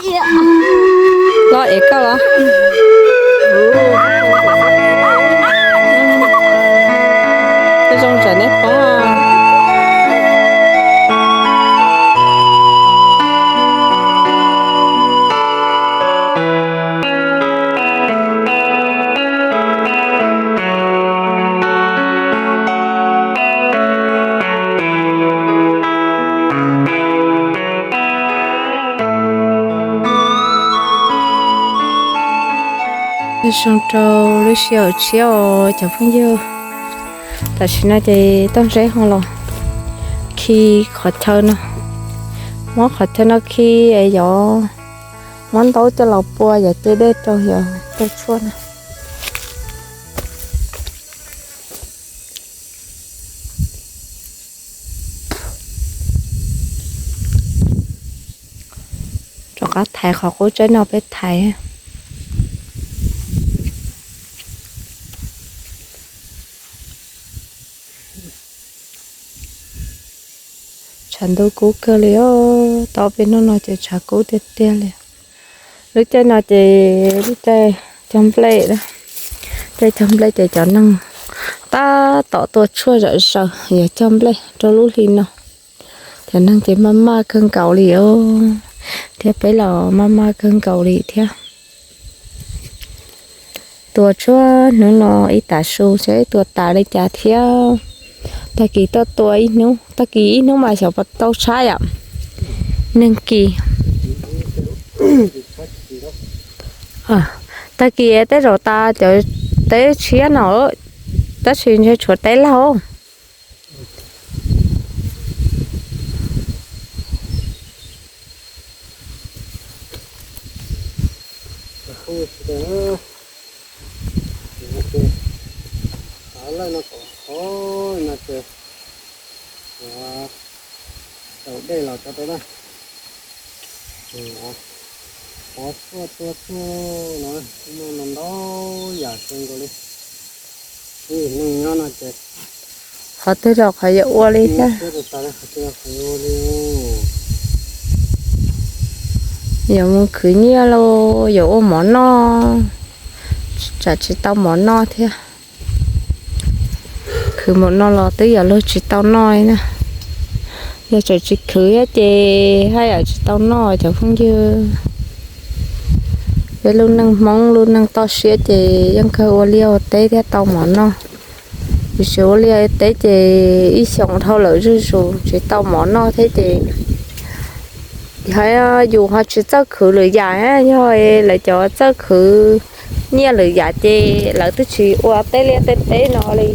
Los ev koj los. Zoo tsam neb poob. Zoo rau lub sij hawm tshiab os cov phooj ywg. Tam sim no ces Tooj Zeb ho los khi qhov chaw no, muab qhov chaw no khi es yuav muab ntaub coj los pua yuav ce dej rau yuav tau tshuaj na. Rov qab thaiv qhov qub tsaib no peb thaiv. Tshav ntuj kub kawg li os, tau peb hnub no ces tshav kub tiag tiag li. Lub caij no ces lub caij cog nplej, caij cog nplej ces cov neeg tab tom tua tshuaj zom zaws yuav cog nplej rau lub hli no. Cov neeg ces maj maj kawg nkaus li os, thiab peb los maj maj kawg nkaus li thiab. Tua tshuaj hnub no ib tav su seb tua tas li cas thiab. Tag kis tuaj tua ib hnub, tag kis ib hnub mas xyov puas tau tshab yom. Neeg kis, tag kis tej zaum tas cov teb tshiab no, tab sis ntshe tshuav teb laug. Tau dej los tso rau na. Qhov tuaj tua tshuaj no muaj no ntau yam kawg nkaus li. Ib neeg nyob no ces qhov twg los qhov yuav ua li thiab. Yuav mus khwv nyiaj los yuav ua mov noj, tsam tsis tau mov noj thiab. Khwv mov no los twb yuav luag tsis tau noj li na. Yog tseem tsis khwv thiab ces haj yam tsis tau noj cov phooj ywg. Peb lub neej Hmoob lub neej toj siab ces yeej kawg ua liaj ua teb thiab tau mov noj. Tiam sis ua liaj ua teb ces ib xyoos dhau lawm zuj zus tsis tau mov noj thiab ces yus ho tsis txawj khwv lwm yam, yog lawv cov txawj khwv nyiaj lwm yam ces lawv twb tsis ua tej liaj tej teb no li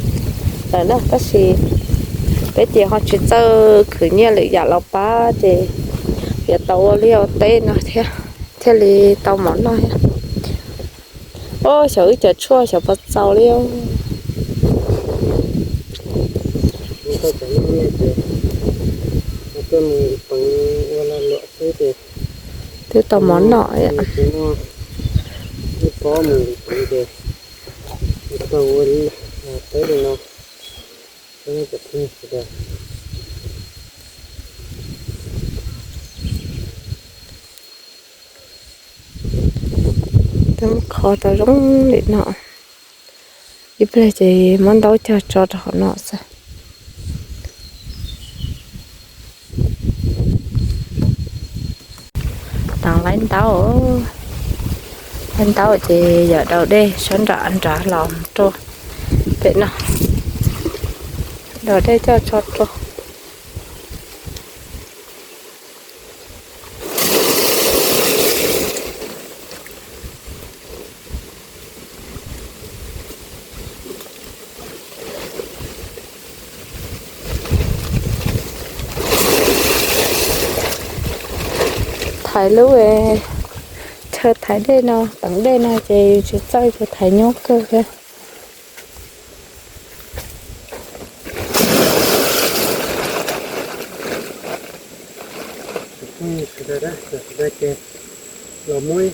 lawm na, tab sis peb ces ho tsis txawj khwv nyiaj lwm yam los pab ces yuav tau ua liaj ua teb no thiab, thiaj li tau mov noj thiab. Os, xyov wb cov tshuaj xyov puas txaus li. Twb tau mov noj. Twb muab kho tau zoo li no. Ib pliag ces muab ntaub cog tso rau hauv no xwb. Teev laib ntaub, laib ntaub ces yog daus dej sab nram nrad los rau pem no, daus dej coj tso rau. Thaiv lub chaw thaiv dej no, teev dej no ces tsis txawj, tsis thaiv nyuaj kawg thiab. Sawv daws, sawv daws ces los muab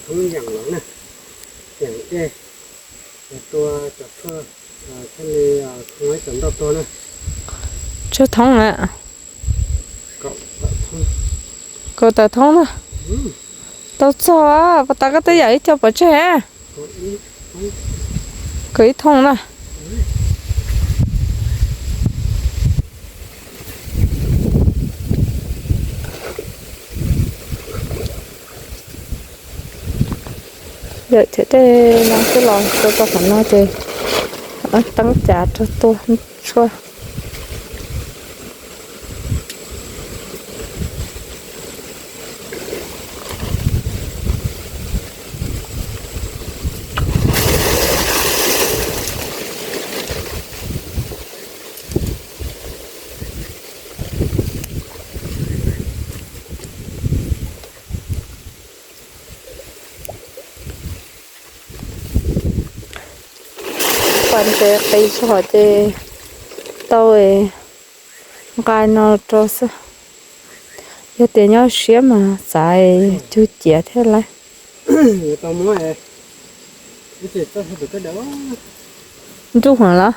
thoob yeem los na, yeem dej, tua cov tshuaj thiaj li thoob cov ntoj tuag na. Tshuaj thoob na. Kaum tawm thoob na. Tau txog, pas tas koj twb yawm ib co pov tseg. Kawm ib thooj na. Yawm thiab tej no twb los rau rau qhov no ces teeb cav rau tua tshuaj. Pas ntses qis tso ces tau nqa no rau xwb. Yog tias nyob siab mas xav cug ciav thiab lawm. Nruj heev los?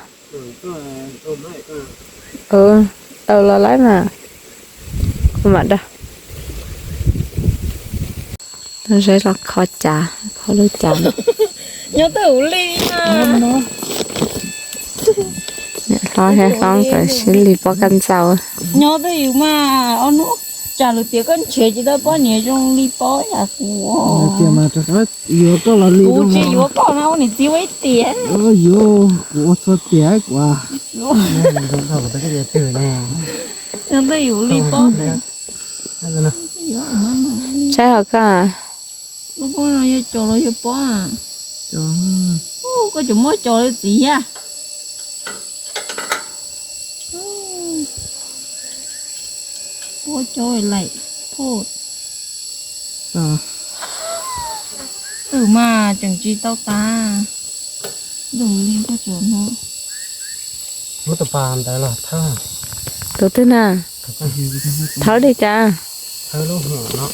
Tau los lawm mas. Kuv mam da. Zeb los kho cav, kho lub cav. Nyob twj ywm li na. Niam hlob thiab hlob nkawd sib lig pob kab ntxaus. Nyob twj ywm mas ob hnub tsam lwm tiam koj nrhiav tsis tau pob niam zoo li pob yam kuv. Kuv tsis yuav koj no ua niam txiv ua ib tiam. Yuav kuv ua txhua tiam kuv. Nyob twj ywm li pob. Saib hov koj. Lub pob no yog cos los yog pob? Koj tseem muab cos li txiv a. Pob cos laim phoj. Twm mas tseem tsis tau tas. Lub tus pas ntawd los thawb. Tus twg na? Thawb li cas? Thawb lub hom no.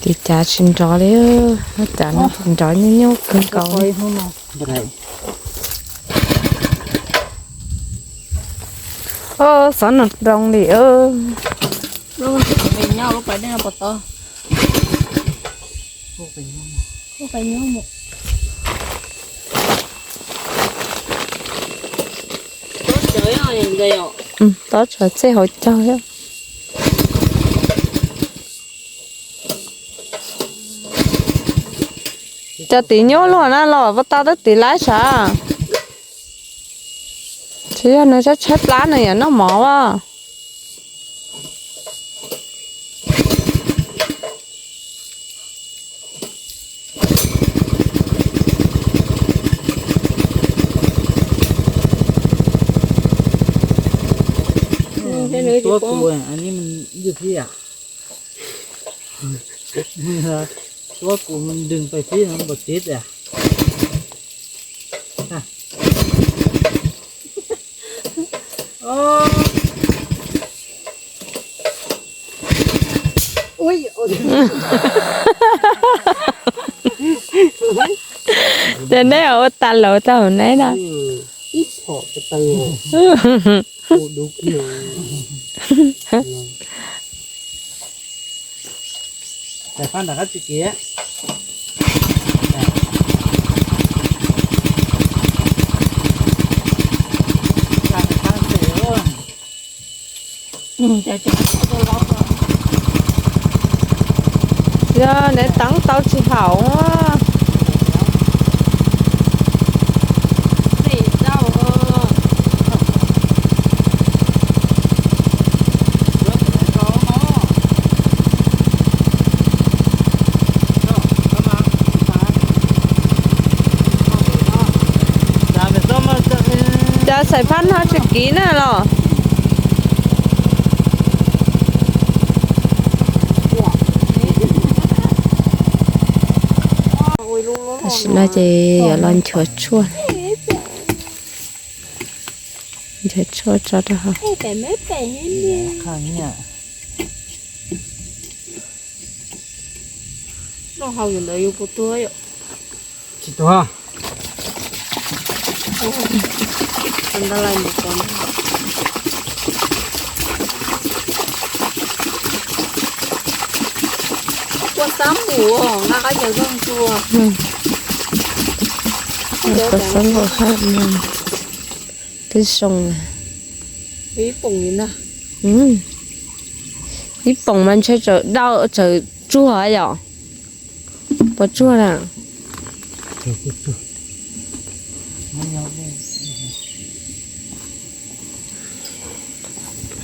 Tis cav tsis nrov li, cav no nrov nyuj nyuj kawg nkaus li. Xov no nroo li. Tob tsam txij hauv caug thiab. Cov tiv nyuaj luaj na los puas tau tab tiv laib sav. Tsis yog nws tshaib tshaib plab nws yuav noj mov as. Tuab kuv, tuab kuv nrwg pais tib no npaum tib tiag. Ces neb ua tas laus tau neb na. Yog neb teeb tau tsis haum. Cov xaim phab no tsis kiv na los? Tam sim no ces yuav los nchuav tshuaj. Nchuav tshuaj tso rau hauv. Noj hau ntawd yus puas tuag yom? Tsis tuag. Ntawd lais mus ko. Xab npum, nqa qab cawv zoo tsuag. Xab npum hab no twb zoo. Ib poom mas ntshe tsawm dau tsawm tsuag yom. Puas tsuag na?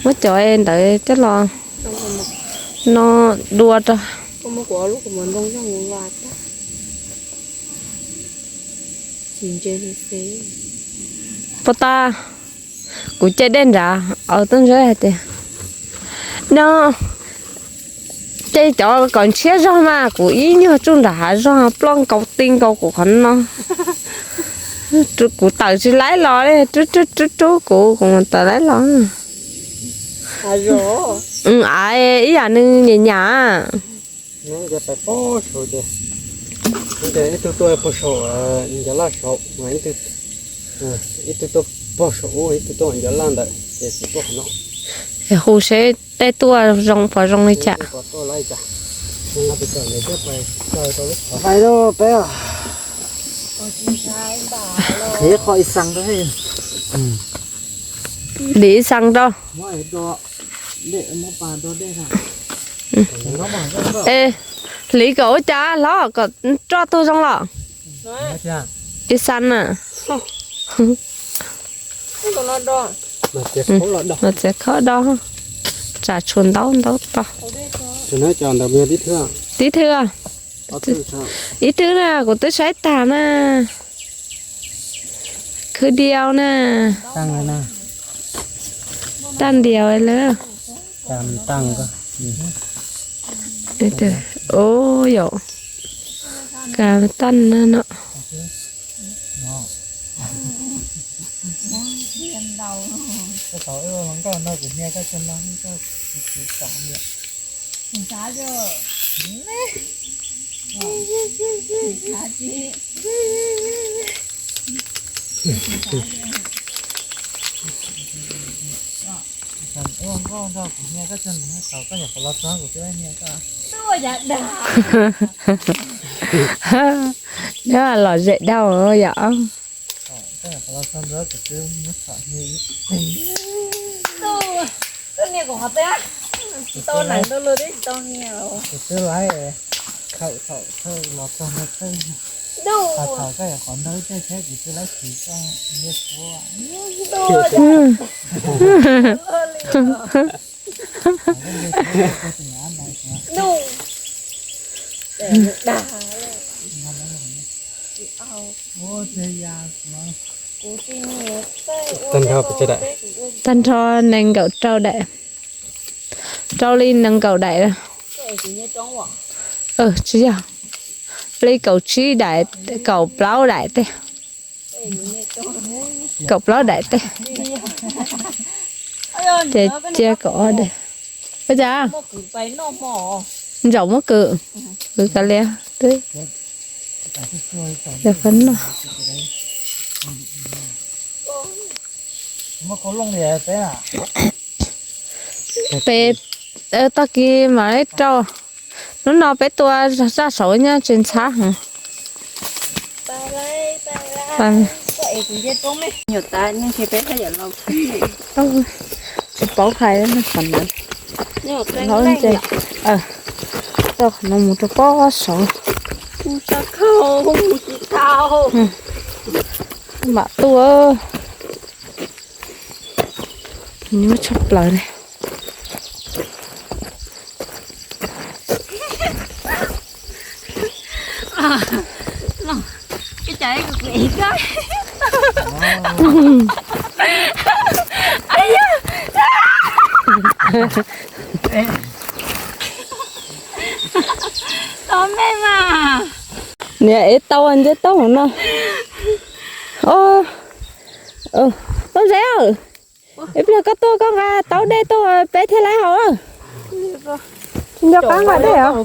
Muab cov ntawd coj los no dua rau. Puas tas kuv ce dej nrad, au, tub ntsuab hais tias no, ces cov kom ntshiab zog mas kuv ib nyuag tsuj nram hav zog ploj nkaus ti nkaus kuv qhov no. Kuv tawm tsis laib los li, rub rub rub rub kuv, kuv mus tawm laib los. Av ib yam nws nyam nyam. Ib tug tuaj pog saum Ncov Laj saud, ib tug tuaj pog saum ub, ib tug tuaj Ncov Laj ntawd, ces kuv tuaj qhov no. Hu seb tej tuaj zoo puas zoo li cas. Dim ib xas rau. Hliv kom ua cas hlob, kom roj tuag zoo los? Ib xas na. Mas txiav khaub do, tsam tshuav ntaub ntaub to. Tib thwb, ib thwb na kuv twb saib tag na. Khwb diau na. Tag diau lawm. Ua yom, kas tag na no. Nyob lom zem dhau yom. Tag nrho nees nkaum rau daim, rau li nees nkaum daim. Tsis yog, li kaum tsib daim, kaum plaub daim tej. Kaum plaub daim tej. Ces cia kaum ob daim. Ua cas? Ntsaum muab kwm, kwm kav liam twb yog qhov no. Peb tag kis mam li rau. Hnub no peb tua zaj saud nyob tsis ntxhab heev. Tsis paub hais qhov ntawd. Tau qhov no mus rau pob saud. Mam tuaj. Nyob tshaj plaws li. Niam ev tau nce tau hauv no. Tob zeb, ib pliag koj tuaj koj nqa taub dej tuaj peb thiaj laib haus. Tsis nco qab nqa dej os.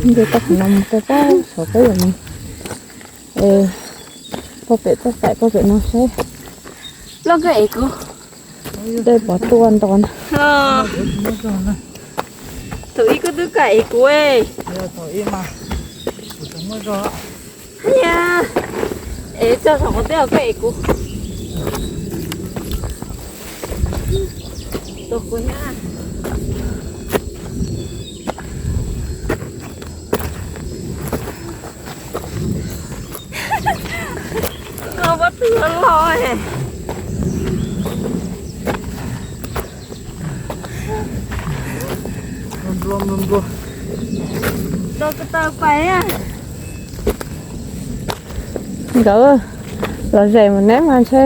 Nce tau qhov no mus rau pob saud peb yuav mus. Pob pem txoj xaim pob pem no seb. Loj koj ev kuv. Dej pov tua nto na. Thaum ib koj twb kam ev kuv. Niam, ev tso saum qhov teb os, koj ev kuv. Tua kuv nyab. Koj pob tw loj. Nplua, nplua, nplua. Rau ko taw pais. Nkawd los zem mus neb mas ntshe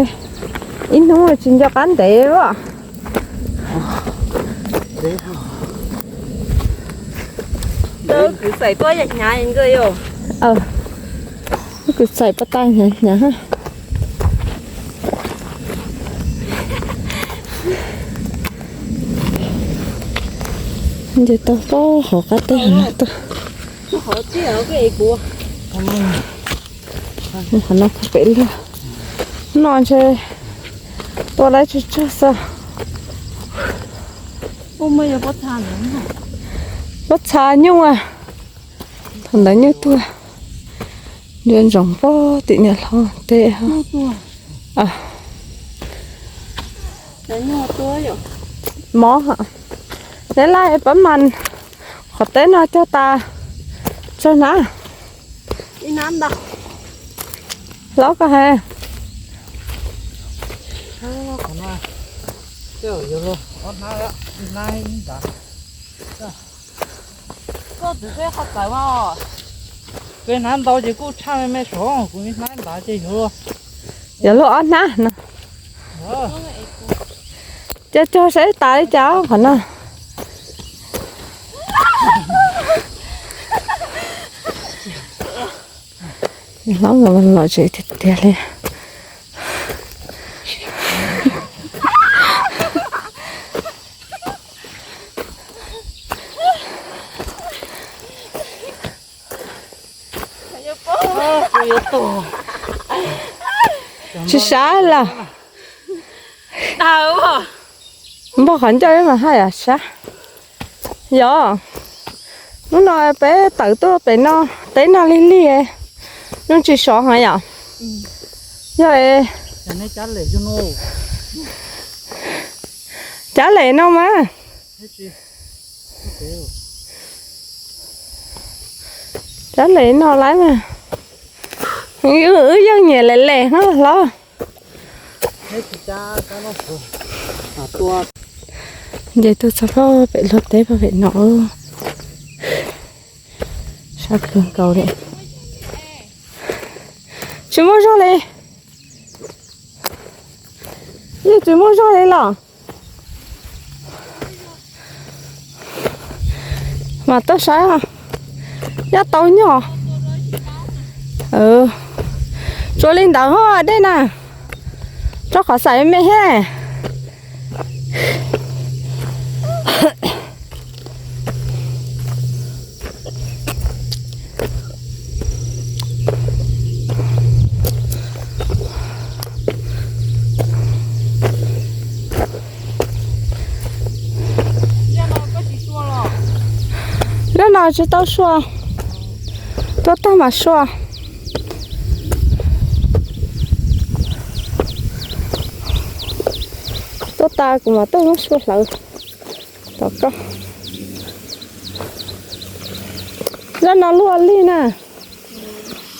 ib hnub tsis nco qab ntev luaj. Kwv txais tuaj yam hnyav nkawd yom. Kwv txais pab tais hnyav hnyav. Nce tau pob hauv qab teb hauv no tuaj. Qhov no pem liaj no ntshe tua laib tsawg tsawg xwb. Pob txha nyuj, thaum ntawd nyuj tuag. Ntsia ntsoov pob tim niam hlob teb. Mob, neb laj pab mas qhov teb no cog tas tsawg hnab? Hlob koj he. Koj twv peb qhov txawv mas. Peb hnab ntau ces kuj tshaj me me sav, kuv ib hnab nrad ces yuav luag, yuav luag ob hnab no. Cog cog saib tas li cas qhov no. Hlob nkawd los tsev tiag tiag li. Tsis sab lawm. Npog qhov ncauj mas haj yam sab. Yog, hnub no peb tawm tuaj pem no, teb no lig lig, hnub tsis sov heev yom. Yog, cab lem no mas. Cab lem no lawm mas. Wb yeej nyiam lem lem hlob. Nce tuaj txog pem luag teb pem no. Sab kawg nkaus li. Tsis muaj zog li. Yeej tsis muaj zog li los. Mas tuaj saib, nyob tau nyob. Tsuas li ntawd ho dej na. Tso qhov xaim me thiab. Lub no tsis tau sua, tuaj tag mas sua. Tuaj tas kuv mam tuaj muab sua hlawv tom koj. Lub no luaj li na.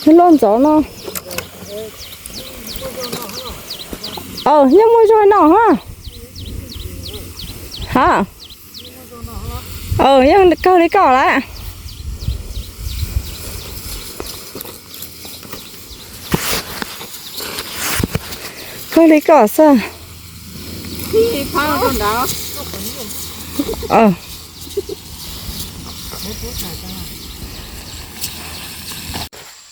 Luaj ntxov no. Aw, yeej muaj zog no ha. Ha. Aw, yeej kawg li koj lawm. Kawg li koj xwb.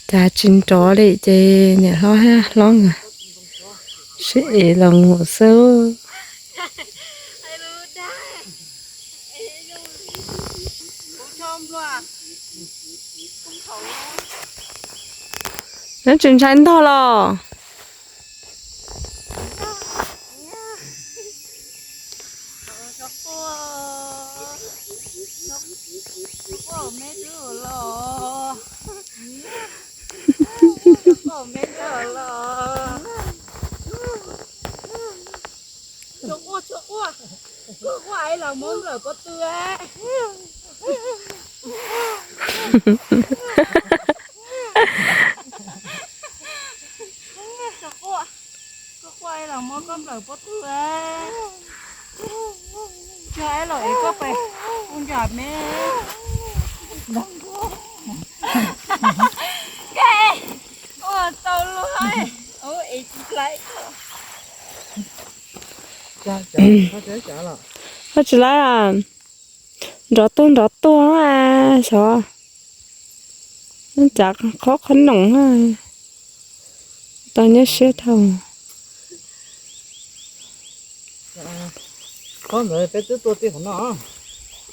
Cas tsis nrov li ces niam hlob hlob nkawd sib ev los mus xwb. Neb tsis ntshai ntog los? Tsuag quaj, tsuag quaj, tsuag quaj es los muab nplawm pob tw. Tsuag quaj, tsuag quaj es los muab koj nplawm pob tw. Tsuag es los es koj pes, kuv nram me. Ua tau luag es tsis laib. Koj tsis laib, nrov tuag nrov tuag xyov. Cav qhov qhov noom, tau nyab siab dhau.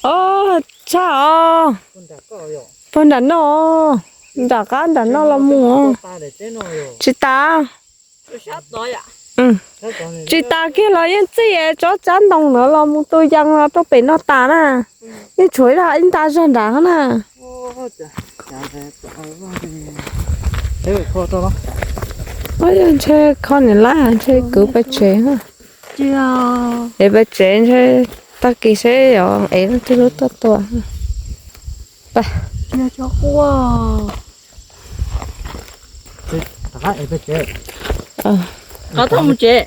Os, tshaj os. Puag nram no, nram qab nram no los mus. Tsis tas. Tsis tas kiag los yeej txij tsob tsab ntoo ntawd los mus tu yees los rau pem no tas na. Yeej tshuav ib nta zog nrad na. Ntshe kho niam lab ntshe kwv pais tsev. Es pais tsev ntshe tag kis seb yog es leej twg lub tuaj tua. Rov qab mus tsev.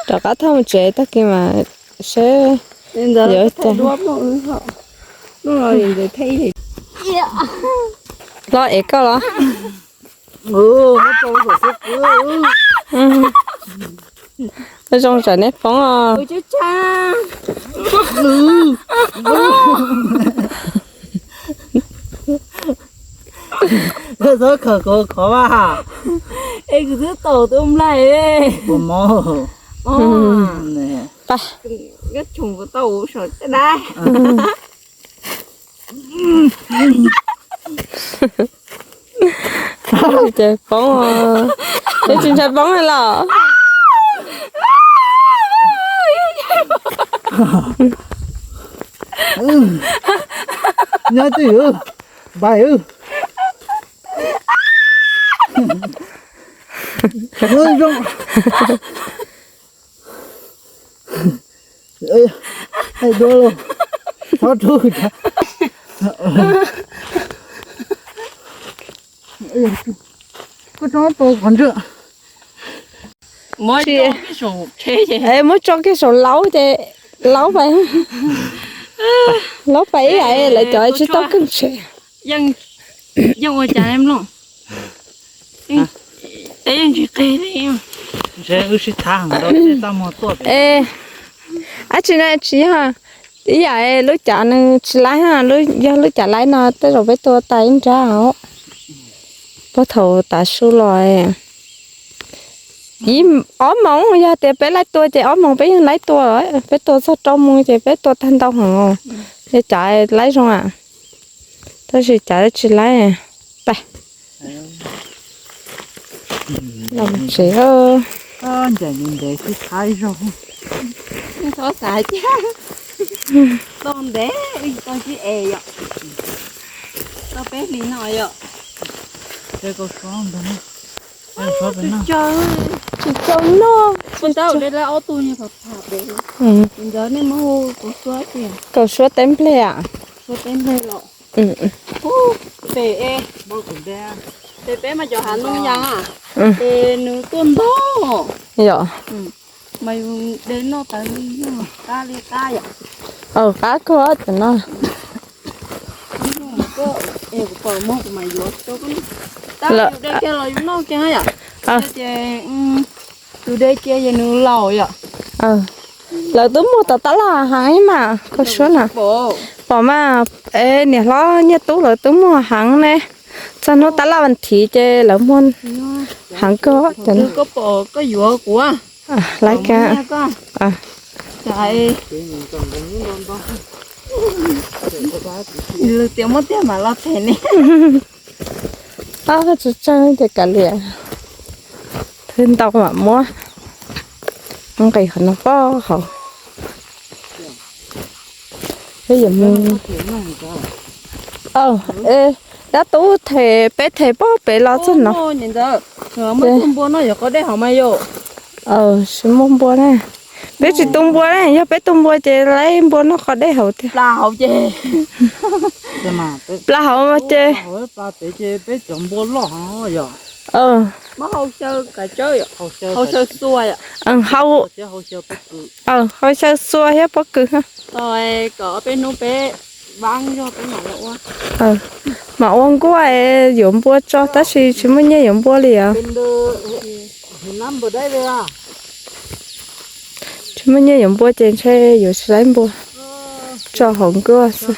Rov qab thauj mus tsev tag kis mas seb yuav ua cas. Los es koj los. Zoo tsam neb poob os. Koj txhob khawm kuv khov vaj. Es kuv twb taum tus nplaig. Ua mob. Koj tshum kuv tau saum caj dab. Ces poob, twb tsis ntshai poob los. Nyob twj ywm, npaim. Zoo. Ej, dua los, txhob rub. Koj tso pau qhov ntswg. Muab tso kiag saum laub ces laub pais, laub pais ib yam lawv cov tsis tau keej tshev. Yeej ua cas mloog. Yeej tsis qig li. Ntshe wb sib thab heev, txaj muag tuaj. Ab tsi na tsis yog ib yam lub cav nws tsis laib, yog lub cav laib no tej zaum peb tua tas ib nrab. Puag thaum tav su los ib, ob moos, yog tias peb laib tua ces ob moos peb yeej laib tua, peb tua txog rau moos ces peb tua tag ntau heev. Yog cav laib zoo a, tab sis cav tsis laib. Pais, los tsev. Ncaim ntev ntev sib thab ib zaug. Txhob xav thiab. Tau ntev tau sib es yom. Tau peb hlis no yom. Tsis tau noj. Ntawd nej muab hu kaus suab tiag. Kaus suab teb nplej a. Suab teb nplej los. Pem, pem peb mas cov hav ntoo yas, ces nws tuaj ntog. Yom. Mas yus de noj tawv li qab li qab yom. Qab kawg cov no. Es kuv pom muag kuv mam yuav rau koj. Tab yus de kiag los yus noj kiag yom. Ces yus de kiag ces nws laus yom. Lawv twb muag tom tab laj heev mas koj suab na. Pom mas, niam hlob Nyiaj Tub lawv twb muag heev ne. Txog hnub tab laj vas thiv ces lawv muag heev kawg. Koj pom koj yuav kuv. Lawv tias muab tiag mam los them ne. Tsis tsawg ces kav liam, thwb ntau mam muab. Nqis qhov no pob hauv. Peb yuav mus, dab tub them, peb them pob pem los txog no. Npua no yog qhov dej hauv mas yog. Tsis muaj npua na. Peb tsis tu npua na, yog peb tu npua ces laib npua noj qhov dej hauv tiag. Pla hauv ces, peb cov npua loj, hau xyaw xua thiab pob kws. Peb hnub peb mam ua nkuaj yuav npua tso tab sis tsis muaj nyiaj yuav npua li os. Tsis muaj nyiaj yuav npua ces ntshe yuav tsis laib npua tso hauv nkuaj xwb.